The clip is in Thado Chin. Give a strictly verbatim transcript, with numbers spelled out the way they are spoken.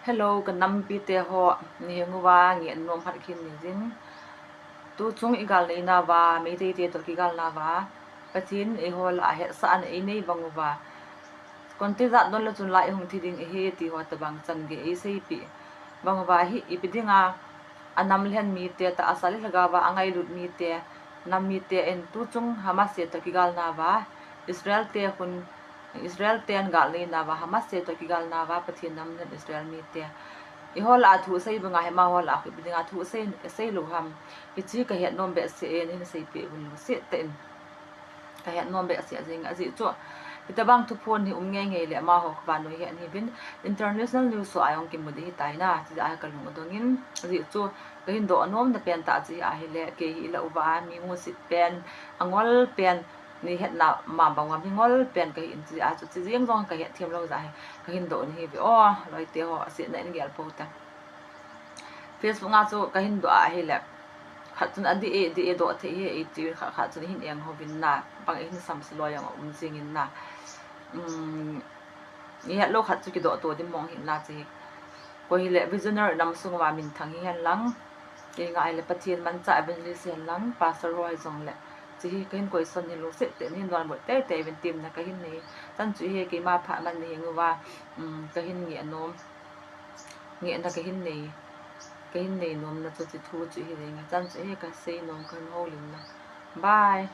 Hello, ka nampi te ho, niheng uva ngehnom khat kahin nei jin. Tuchung igalnei nauva, Meitei te toh kigalna uva, Pathen in eiho lah a hetsahna einei bang uva, konti jat don le chun la ihung thi ding ahi ti ho tobang chan gei eiseipeh bang uva hi, ipi dinga anam lhen mite, tahsa le lhagao va angailut mite, nam mite in tuchung Hamas te toh kigalna uva, Israel te hun, Israel ten galnei nauva, Hamas te toh kigalna uva, Pathen nam lhen Israel mite, eiho lah a thu sei banga hi amaho lah a ipi dinga thu sei, seilou ham. Hiche kahet nom behseh in, hin seipeh uvin lungset tah in. Kahet nom behseh jing ajeh chu, hitobang thuphon hi um ngeingei le amaho khovah noi hi ahiuvin, international news ho a jong kimu ding ahitai na, chujeh a kalung adong in, ajeh chu kahin doh nomna pen tah chu ahile, kei hi ilah uva mi musit pen, angol pen, nei hetna ma bang uva mi ngol pen kahi in, chujeh a chu, chujing jong kahet them lou jeh a hi kahin doh nahiuve o, loite ho, asetna in gel pou te. Facebook a chu kahin doh ahile, khat chun adih e, dih e, doh thei hi, eiti khat, khat chun ahin eng houvin na, bang ahin samse loi jong aum jing in na. Um, ihet lou khat chu kidoh to ding mong hin na chu hi. Koi hile visionary nam sung uva minthang hihen lang, kei nga hile Pathen manchah evangelist hihen lang, pastor ho hijongle, chu hi kahin koison hi lungset tah in hin donbut teitei uvin temna kahin nei. Chan chu hi keima phat man niheng uva, um, kahin ngehnom, ngehna kahin nei, kahin nei nomna chu, chu thu chu hi jeng a, chan chu hi kasei nom, kahin houlimna. Bye.